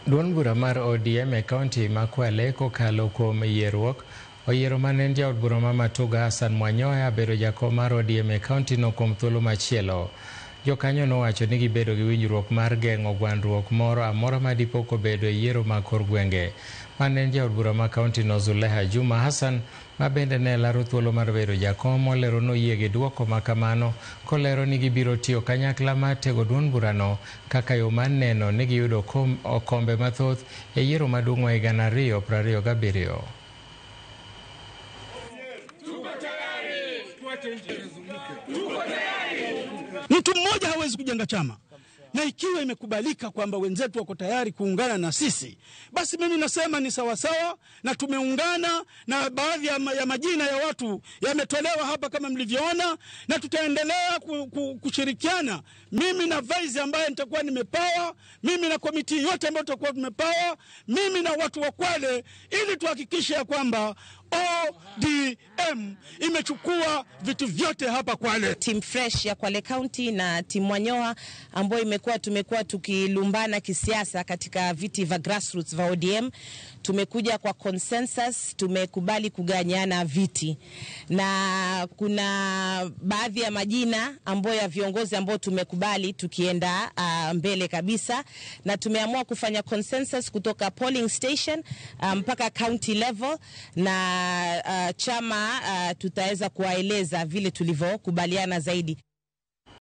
Duond bura mar ODM e kaunti ma Kwale kokalo kuom yierruok oyiero mane en jaod bura ma Matuga Hassan Mwanyoya bedo jakom mar ODM e kaunti no kuom thuolo machielo. Jokanyo nowacho ni gibedo gi winjruok mar geng'o gwandruok moro amora ma dipo kobedo e yiero mag kor gwenge. Mane en jaod bura ma kaunti no Zuleha Juma Hassan ma bende ne laro thuolo mar bedo jakom olero noyie gi duoko ma kamano kolero ni gibiro tiyo kanyakla mar tego duond burano kaka yo mar neno ni giyudo okombe mathoth e yiero maduong' ma higa 2027. Mtu mmoja hawezi kujenga chama, na ikiwa imekubalika kwamba wenzetu wako tayari kuungana na sisi, basi mimi nasema ni sawasawa, na tumeungana na baadhi ya majina ya watu yametolewa hapa kama mlivyoona, na tutaendelea kushirikiana, mimi na vice ambaye nitakuwa nimepawa, mimi na komiti yote ambayo tutakuwa tumepawa, mimi na watu wa Kwale, ili tuhakikishe ya kwamba ODM imechukua vitu vyote hapa Kwale. Team Fresh ya Kwale County na Team Mwanyoha ambayo tumekuwa tukilumbana kisiasa katika viti vya grassroots vya ODM, tumekuja kwa consensus, tumekubali kuganyana viti, na kuna baadhi ya majina ambayo ya viongozi ambao tumekubali tukienda mbele kabisa, na tumeamua kufanya consensus kutoka polling station mpaka county level, na chama tutaweza kuwaeleza vile tulivyokubaliana zaidi.